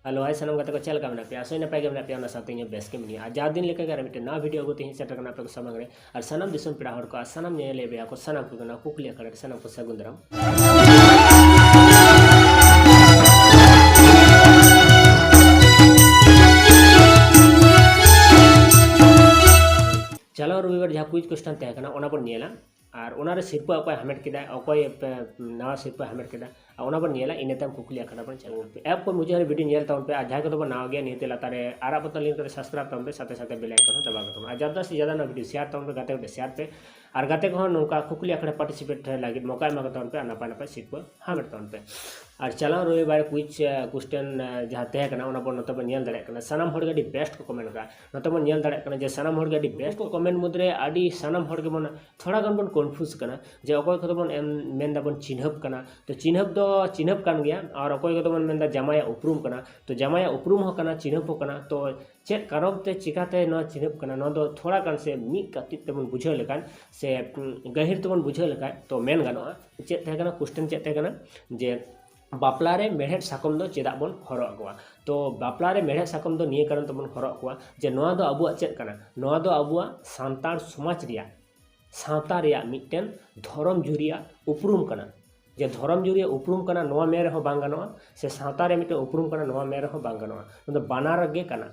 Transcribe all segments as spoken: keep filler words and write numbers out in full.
Hello, hi ᱥᱟᱱᱟᱢ ᱜᱟᱛᱮ ᱠᱚ, ᱪᱮᱫ ᱞᱮᱠᱟ ᱢᱮᱱᱟᱜ ᱯᱮᱭᱟ? ᱟᱥᱚᱜ ᱟᱹᱧ ᱱᱟᱯᱟᱭ ᱜᱮ ᱢᱮᱱᱟᱜ ᱯᱮᱭᱟ, ᱚᱱᱟ ᱥᱟᱶᱛᱮ ᱤᱧ ᱦᱚᱸ ᱵᱮᱥ ᱜᱮ ᱢᱤᱱᱟᱹᱧᱟ᱾ ᱟᱨ ᱡᱟᱣ ᱫᱤᱱ ᱞᱮᱠᱟ ᱜᱮ ᱟᱨ ᱢᱤᱫᱴᱮᱱ ᱱᱟᱣᱟ ᱵᱷᱤᱰᱤᱭᱳ ᱟᱹᱜᱩ ᱛᱮ ᱤᱧ ᱥᱮᱴᱮᱨ ᱠᱟᱱᱟ ᱟᱯᱮ ᱠᱚ ᱥᱟᱢᱟᱝ ᱨᱮ᱾ ᱟᱨ ᱥᱟᱱᱟᱢ ᱫᱤᱥᱚᱢ ᱯᱮᱲᱟ ᱦᱚᱲ ᱠᱚ ᱟᱨ ᱥᱟᱱᱟᱢ ᱧᱮᱧᱮᱞᱤᱭᱟᱹ ᱵᱚᱭᱦᱟ ᱠᱚ ᱥᱟᱱᱟᱢ ᱠᱚᱜᱮ ᱱᱚᱣᱟ ᱠᱩᱠᱞᱤ ᱟᱠᱷᱲᱟ ᱨᱮ ᱥᱟᱱᱟᱢ ᱠᱚ ᱥᱟᱹᱜᱩᱱ ᱫᱟᱨᱟᱢ᱾ ᱪᱟᱞᱟᱣ ᱨᱚᱵᱤᱵᱟᱨ ᱡᱟᱦᱟᱸ ᱠᱩᱭᱤᱡᱽ ᱠᱚᱥᱪᱮᱱ ᱛᱟᱦᱮᱸ ᱠᱟᱱᱟ, ᱚᱱᱟ ᱵᱚᱱ ᱧᱮᱞᱟ᱾ ᱟᱨ ᱚᱱᱟᱨᱮ ᱥᱤᱨᱯᱟᱹ ᱚᱠᱚᱭ ᱦᱟᱢᱮᱴ ᱠᱮᱫᱟ, ᱚᱠᱚᱭ ᱯᱮ-, ᱱᱟᱣᱟ ᱥᱤᱨᱯᱟᱹ ᱦᱟᱢᱮᱴ ᱠᱮᱫᱟ, ᱟᱨ ᱚᱱᱟ ᱵᱚᱱ ᱧᱮᱞᱟ᱾ ᱤᱱᱟᱹ ᱛᱟᱭᱚᱢ ᱠᱩᱠᱞᱤ ᱟᱠᱷᱲᱟ ᱵᱚᱱ ᱪᱟᱞᱟᱣ ᱞᱮᱱᱟ᱾ ᱮᱦᱚᱵ ᱠᱷᱚᱱ ᱢᱩᱪᱟᱹᱫ ᱦᱟᱹᱵᱤᱡ ᱵᱷᱤᱰᱤᱭᱳ ᱧᱮᱞ ᱛᱟᱵᱚᱱ ᱯᱮ᱾ ᱟᱨ ᱡᱟᱦᱟᱸᱭ ᱠᱚᱫᱚ ᱵᱚᱱ ᱱᱟᱣᱟ ᱜᱮᱭᱟ, ᱱᱤᱦᱟᱹᱛ ᱞᱟᱛᱟᱨ ᱨᱮ ᱟᱨᱟᱜ ᱵᱚᱛᱚᱱ ᱞᱤᱝᱠ ᱨᱮ ᱥᱟᱵᱥᱠᱨᱟᱭᱤᱵ ᱛᱟᱵᱚᱱ ᱯᱮ, ᱥᱟᱛᱮ ᱥᱟᱛᱮ ᱵᱮᱞ ᱟᱭᱠᱚᱱ ᱦᱚᱸ ᱫᱟᱵᱟᱣ ᱠᱟᱛᱟᱵᱚᱱ᱾ ᱟᱨ ᱡᱟᱫᱟ ᱥᱮ ᱡᱟᱫᱟ ᱱᱚᱣᱟ ᱵᱷᱤᱰᱤᱭᱳ ᱥᱮᱭᱟᱨ ᱛᱟᱵᱚᱱ ᱯᱮ, ᱜᱟᱛᱮ ᱠᱚᱴᱷᱮᱱ ᱥᱮᱭᱟᱨ ᱯᱮ᱾ ᱟᱨ ᱜᱟᱛᱮ ᱠᱚᱦᱚᱸ ᱱᱚᱝᱠᱟ ᱠᱩᱠᱞᱤ ᱟᱠᱷᱲᱟ ᱯᱟᱨᱴᱤᱥᱤᱯᱮᱴ ᱞᱟᱹᱜᱤᱫ ᱢᱚᱠᱟ ᱮᱢᱟ ᱠᱚ ᱛᱟᱵᱚᱱ ᱯᱮ ᱟᱨ ᱱᱟᱯᱟᱭ ᱱᱟᱯᱟᱭ ᱥᱤᱨᱯᱟᱹ ᱦᱟᱢᱮᱴ ᱛᱟᱵᱚᱱ ᱯᱮ᱾ ᱟᱨ ᱪᱟᱞᱟᱣ ᱨᱚᱵᱤᱵᱟᱨ ᱠᱩᱭᱤᱡᱽ, ᱮ, ᱠᱩᱥᱪᱮᱱ, ᱮ, ᱡᱟᱦᱟᱸ ᱛᱟᱦᱮᱸ ᱠᱟᱱᱟ, ᱚᱱᱟ ᱵᱚᱱ ᱱᱚᱛᱮ ᱵᱚᱱ ᱧᱮᱞ ᱫᱟᱲᱮᱭᱟᱜ ᱠᱟᱱᱟ᱾ ᱥᱟᱱᱟᱢ ᱦᱚᱲ ᱜᱮ ᱟᱹᱰᱤ ᱵᱮᱥᱴ ᱠᱚ ᱠᱚᱢᱮᱱᱴ ᱠᱟᱜᱼᱟ᱾ ᱱᱚᱛᱮ ᱵᱚᱱ ᱧᱮᱞ ᱫᱟᱲᱮᱭᱟᱜ ᱠᱟᱱᱟ ᱡᱮ ᱥᱟᱱᱟᱢ ᱦᱚᱲ ᱜᱮ ᱟᱹᱰᱤ ᱵᱮᱥᱴ ᱠᱚ ᱠᱚᱢᱮᱱᱴ ᱢᱩᱫᱽᱨᱮ ᱟᱹᱰᱤ ᱥᱟᱱᱟᱢ ᱦᱚᱲ ᱜᱮᱵᱚᱱ ᱛᱷᱚᱲᱟ ᱜᱟᱱ ᱵᱚᱱ ᱠᱚᱱᱯᱷᱤᱭᱩᱡᱽ ᱠᱟᱱᱟ ᱡᱮ ᱚᱠᱚᱭ ᱠᱚᱫᱚ ᱵᱚᱱ ᱮᱢ, ᱢᱮᱱ ᱫᱟᱵᱚᱱ ᱪᱤᱱᱦᱟᱹᱯ ᱠᱟᱱᱟ᱾ ᱛᱚ ᱪᱤᱱᱦᱟᱹᱯ ᱫᱚ ᱪᱤᱱᱦᱟᱹᱯ ᱠᱟᱱ ᱜᱮᱭᱟ, ᱟᱨ ᱚᱠᱚᱭ ᱠᱚᱫᱚ ᱵᱚᱱ ᱢᱮᱱᱫᱟ ᱡᱟᱢᱟᱭᱟᱜ ᱩᱯᱨᱩᱢ ᱠᱟᱱᱟ᱾ ᱛᱚ ᱡᱟᱢᱟᱭᱟᱜ ᱩᱯᱨᱩᱢ ᱦᱚᱸ ᱠᱟᱱᱟ, ᱪᱤᱱᱦᱟᱹᱯ ᱦᱚᱸ ᱠᱟᱱᱟ᱾ ᱛᱚ ᱪᱮᱫ ᱠᱟᱨᱚᱱ ᱛᱮ ᱪᱤᱠᱟᱛᱮ ᱱᱚᱣᱟ ᱪᱤᱱᱦᱟᱹᱯ ᱠᱟᱱᱟ, ᱱᱚᱣᱟ ᱫᱚ ᱛᱷᱚᱲᱟ ᱜᱟᱱ ᱥᱮ ᱢᱤᱫ ᱠᱟᱹᱴᱤᱡ ᱛᱮᱵᱚᱱ ᱵᱩᱡᱷᱟᱹᱣ ᱞᱮᱠᱷᱟᱱ ᱥᱮ, ᱩᱸ, ᱜᱟᱹᱦᱤᱨ ᱛᱮᱵᱚᱱ ᱵᱩᱡᱷᱟᱹᱣ ᱞᱮᱠᱷᱟᱱ ᱛᱚ ᱢᱮᱱ ᱜᱟᱱᱚᱜᱼᱟ᱾ ᱪᱮᱫ ᱛᱟᱦᱮᱸ ᱠᱟᱱᱟ, ᱠᱩᱥᱪᱮᱱ ᱪᱮᱫ ᱛᱟᱦᱮᱸ ᱠᱟᱱᱟ ᱡᱮ ᱵᱟᱯᱞᱟ ᱨᱮ ᱢᱮᱲᱦᱮᱫ ᱥᱟᱠᱚᱢ ᱫᱚ ᱪᱮᱫᱟᱜ ᱵᱚᱱ ᱦᱚᱨᱚᱜ ᱟᱠᱚᱣᱟ? ᱛᱚ ᱵᱟᱯᱞᱟ ᱨᱮ ᱢᱮᱲᱦᱮᱫ ᱥᱟᱠᱚᱢ ᱫᱚ ᱱᱤᱭᱟᱹ ᱠᱟᱨᱚᱱ ᱛᱮᱵᱚᱱ ᱦᱚᱨᱚᱜ ᱟᱠᱚᱣᱟ ᱡᱮ ᱱᱚᱣᱟ ᱫᱚ ᱟᱵᱚᱣᱟᱜ ᱪᱮᱫ ᱠᱟᱱᱟ? ᱱᱚᱣᱟ ᱫᱚ ᱟᱵᱚᱣᱟᱜ ᱥᱟᱱᱛᱟᱲ ᱥᱚᱢᱟᱡᱽ ᱨᱮᱭᱟᱜ, ᱥᱟᱶᱛᱟ ᱨᱮᱭᱟᱜ ᱢᱤᱫᱴᱮᱱ ᱫᱷᱚᱨᱚᱢ ᱡᱩᱨᱤᱭᱟᱜ ᱩᱯᱨᱩᱢ ᱠᱟᱱᱟ᱾ ᱡᱮ ᱫᱷᱚᱨᱚᱢ ᱡᱩᱨᱤᱭᱟᱜ ᱩᱯᱨᱩᱢ ᱠᱟᱱᱟ, ᱱᱚᱣᱟ ᱢᱮᱱ ᱨᱮᱦᱚᱸ ᱵᱟᱝ ᱜᱟᱱᱚᱜᱼᱟ, ᱥᱮ ᱥᱟᱶᱛᱟ ᱨᱮᱭᱟᱜ ᱢᱤᱫᱴᱮᱱ ᱩᱯᱨᱩᱢ ᱠᱟᱱᱟ, ᱱᱚᱣᱟ ᱢᱮᱱ ᱨᱮᱦᱚᱸ ᱵᱟᱝ ᱜᱟᱱᱚᱜᱼᱟ᱾ ᱱᱚᱣᱟ ᱫᱚ ᱵᱟᱱᱟᱨ ᱜᱮ ᱠᱟᱱᱟ᱾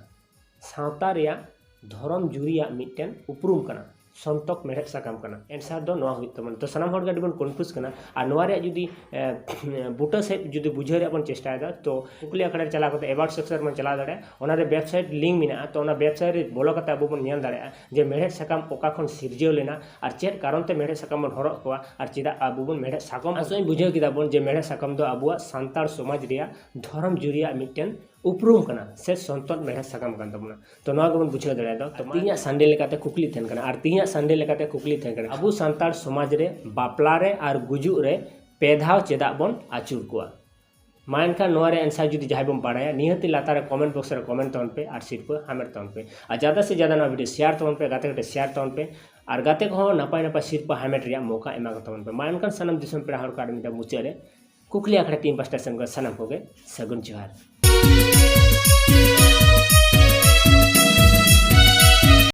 ᱥᱟᱶᱛᱟ ᱨᱮᱭᱟᱜ ᱫᱷᱚᱨᱚᱢ ᱡᱩᱨᱤᱭᱟᱜ ᱢᱤᱫᱴᱮᱱ ᱩᱯᱨᱩᱢ ᱠᱟᱱᱟ, ᱥᱚᱱᱛᱚᱠ ᱢᱮᱲᱦᱮᱫ ᱥᱟᱠᱟᱢ ᱠᱟᱱᱟ᱾ ᱮᱱᱥᱟᱨ ᱫᱚ ᱱᱚᱣᱟ ᱦᱩᱭᱩᱜ ᱛᱟᱵᱚᱱᱟ᱾ ᱛᱚ ᱥᱟᱱᱟᱢ ᱦᱚᱲ ᱜᱮ ᱟᱹᱰᱤ ᱵᱚᱱ ᱠᱚᱱᱯᱷᱤᱭᱩᱡᱽ ᱠᱟᱱᱟ᱾ ᱟᱨ ᱱᱚᱣᱟ ᱨᱮᱭᱟᱜ ᱡᱩᱫᱤ, ᱮ, ᱵᱩᱴᱟᱹ ᱥᱮᱫ ᱡᱩᱫᱤ ᱵᱩᱡᱷᱟᱹᱣ ᱨᱮᱭᱟᱜ ᱵᱚᱱ ᱪᱮᱥᱴᱟᱭᱮᱫᱟ, ᱛᱚ ᱠᱩᱠᱞᱤ ᱟᱠᱷᱲᱟ ᱨᱮ ᱪᱟᱞᱟᱣ ᱠᱟᱛᱮ ᱮᱵᱟᱣᱩᱴ ᱥᱮᱠᱥᱚᱱ ᱨᱮᱵᱚᱱ ᱪᱟᱞᱟᱣ ᱫᱟᱲᱮᱭᱟᱜᱼᱟ᱾ ᱚᱱᱟ ᱨᱮ ᱣᱮᱵᱥᱟᱭᱤᱴ ᱞᱤᱝᱠ ᱢᱮᱱᱟᱜᱼᱟ, ᱛᱚ ᱚᱱᱟ ᱣᱮᱵᱥᱟᱭᱤᱴ ᱨᱮ ᱵᱚᱞᱚ ᱠᱟᱛᱮ ᱟᱵᱚ ᱵᱚᱱ ᱧᱮᱞ ᱫᱟᱲᱮᱭᱟᱜᱼᱟ ᱡᱮ ᱢᱮᱲᱦᱮᱫ ᱥᱟᱠᱟᱢ ᱚᱠᱟ ᱠᱷᱚᱱ ᱥᱤᱨᱡᱟᱹᱣ ᱞᱮᱱᱟ ᱟᱨ ᱪᱮᱫ ᱠᱟᱨᱚᱱ ᱛᱮ ᱢᱮᱲᱦᱮᱫ ᱥᱟᱠᱟᱢ ᱵᱚᱱ ᱦᱚᱨᱚᱜ ᱠᱚᱣᱟ ᱟᱨ ᱪᱮᱫᱟᱜ ᱟᱵᱚ ᱵᱚᱱ ᱢᱮᱲᱦᱮᱫ ᱥᱟᱠᱚᱢ᱾ ᱟᱥᱚᱜ ᱟᱹᱧ ᱵᱩᱡᱷᱟᱹᱣ ᱠᱮᱫᱟ ᱵᱚᱱ ᱡᱮ ᱢᱮᱲᱦᱮᱫ ᱥᱟᱠᱟᱢ ᱫᱚ ᱟᱵᱚᱣᱟᱜ ᱥᱟᱱᱛᱟᱲ ᱥᱚᱢᱟᱡᱽ ᱨᱮᱭᱟᱜ ᱫᱷᱚᱨᱚᱢ ᱡᱩᱨᱤᱭᱟᱜ ᱢᱤᱫᱴᱮᱱ ᱩᱯᱨᱩᱢ ᱠᱟᱱᱟ ᱥᱮ ᱥᱚᱱᱛᱚᱠ ᱢᱮᱲᱦᱮᱫ ᱥᱟᱠᱟᱢ ᱠᱟᱱ ᱛᱟᱵᱚᱱᱟ᱾ ᱛᱚ ᱱᱚᱣᱟ ᱜᱮᱵᱚᱱ ᱵᱩᱡᱷᱟᱹᱣ ᱫᱟᱲᱮᱭᱟᱫᱟ᱾ ᱛᱚ ᱛᱮᱦᱮᱧᱟᱜ ᱥᱟᱱᱰᱮ ᱞᱮᱠᱟᱛᱮ ᱠᱩᱠᱞᱤ ᱛᱟᱦᱮᱱ ᱠᱟᱱᱟ, ᱟᱨ ᱛᱮᱦᱮᱧᱟᱜ ᱥᱟᱱᱰᱮ ᱞᱮᱠᱟᱛᱮ ᱠᱩᱠᱞᱤ ᱛᱟᱦᱮᱱ ᱠᱟᱱᱟ, ᱟᱵᱚ ᱥᱟᱱᱛᱟᱲ ᱥᱚᱢᱟᱡᱽ ᱨᱮ ᱵᱟᱯᱞᱟ ᱨᱮ ᱟᱨ ᱜᱩᱡᱩᱜ ᱨᱮ ᱯᱮ ᱫᱷᱟᱣ ᱪᱮᱫᱟᱜ ᱵᱚᱱ ᱟᱹᱪᱩᱨ ᱠᱚᱣᱟ? ᱢᱟ ᱮᱱᱠᱷᱟᱱ ᱱᱚᱣᱟ ᱨᱮᱭᱟᱜ ᱮᱱᱥᱟᱨ ᱡᱩᱫᱤ ᱡᱟᱦᱟᱸᱭ ᱵᱚᱱ ᱵᱟᱲᱟᱭᱟ, ᱱᱤᱦᱟᱹᱛ ᱞᱟᱛᱟᱨ ᱨᱮ ᱠᱚᱢᱮᱱᱴ ᱵᱚᱠᱥ ᱨᱮ ᱠᱚᱢᱮᱱᱴ ᱛᱟᱵᱚᱱ ᱯᱮ ᱟᱨ ᱥᱤᱨᱯᱟᱹ ᱦᱟᱢᱮᱴ ᱛᱟᱵᱚᱱ ᱯᱮ᱾ ᱟᱨ ᱡᱟᱫᱟ ᱥᱮ ᱡᱟᱫᱟ ᱱᱚᱣᱟ ᱵᱷᱤᱰᱤᱭᱳ ᱥᱮᱭᱟᱨ ᱛᱟᱵᱚᱱ ᱯᱮ, ᱜᱟᱛᱮ ᱜᱟᱛᱮ ᱥᱮᱭᱟᱨ ᱛᱟᱵᱚᱱ ᱯᱮ, ᱟᱨ ᱜᱟᱛᱮ ᱠᱚᱦᱚᱸ ᱱᱟᱯᱟᱭ ᱱᱟᱯᱟᱭ ᱥᱤᱨᱯᱟᱹ ᱦᱟᱢᱮᱴ ᱨᱮᱭᱟᱜ ᱢᱚᱠᱟ ᱮᱢᱟ ᱠᱚ ᱛᱟᱵᱚᱱ ᱯᱮ᱾ ᱢᱟ ᱮᱱᱠᱷᱟᱱ ᱥᱟᱱᱟᱢ ᱫᱤᱥᱚᱢ ᱯᱮᱲᱟ ᱦᱚᱲ ᱠᱚ ᱟᱨ ᱢᱤᱫ ᱫᱷᱟᱣ ᱢᱩᱪᱟᱹᱫ ᱨᱮ ᱠᱩᱠᱞᱤ ᱟᱠᱷᱲᱟ ᱴᱤᱢ ᱯᱟᱥᱴᱟ ᱥᱮᱱ ᱠᱷᱚᱱ ᱥᱟᱱᱟᱢ ᱠᱚᱜᱮ ᱥᱟᱹᱜᱩᱱ ᱡᱚᱦᱟᱨ᱾